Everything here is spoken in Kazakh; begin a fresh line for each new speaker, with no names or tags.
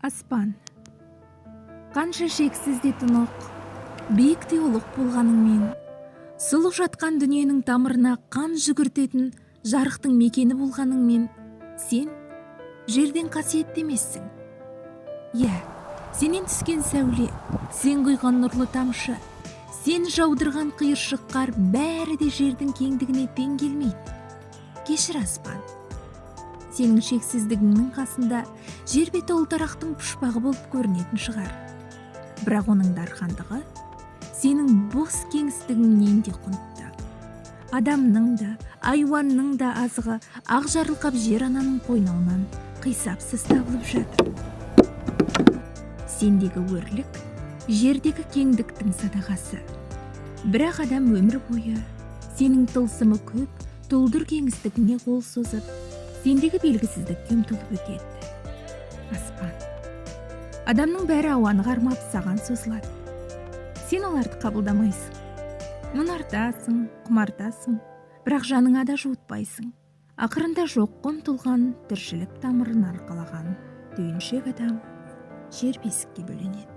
Аспан. Қанша шексіз де тұнық, биік те ұлық болғаныңмен, сұлық жатқан дүниенің тамырына қан жүгіртетін жарықтың мекені болғаныңмен, сен жерден қасиетті емессің. Иә, сенен түскен сәуле, сен құйған нұрлы тамшы, сен жаудырған қиыршық қар бәрі де жердің кеңдігіне тең келмейді. Кешір, аспан. Сенің шексіздігіңнің қасында жер беті ұлтарақтың пұшпағы болып көрінетін шығар. Бірақ оның дархандығы сенің бос кеңістігіңнен де құнтты. Адамның да, айуанның да азығы ақ жарылқап жер ананың қойнауынан қисапсыз табылып жатыр. Сендегі өрлік жердегі кеңдіктің садағасы. Бірақ адам өмір бойы сенің тылсымы көп тұлдыр кеңістігіңе қол созып, сендегі белгісіздікке ұмтылып өтеді. Аспан. Адамның бәрі ауаны қармап саған созылады. Сен оларды қабылдамайсың. Мұнартасың, құмартасың, бірақ жаныңа да жуытпайсың. Ақырында жоққа ұмтылған тіршілік тамырын арқалаған түйіншек адам жер бесікке бөленеді.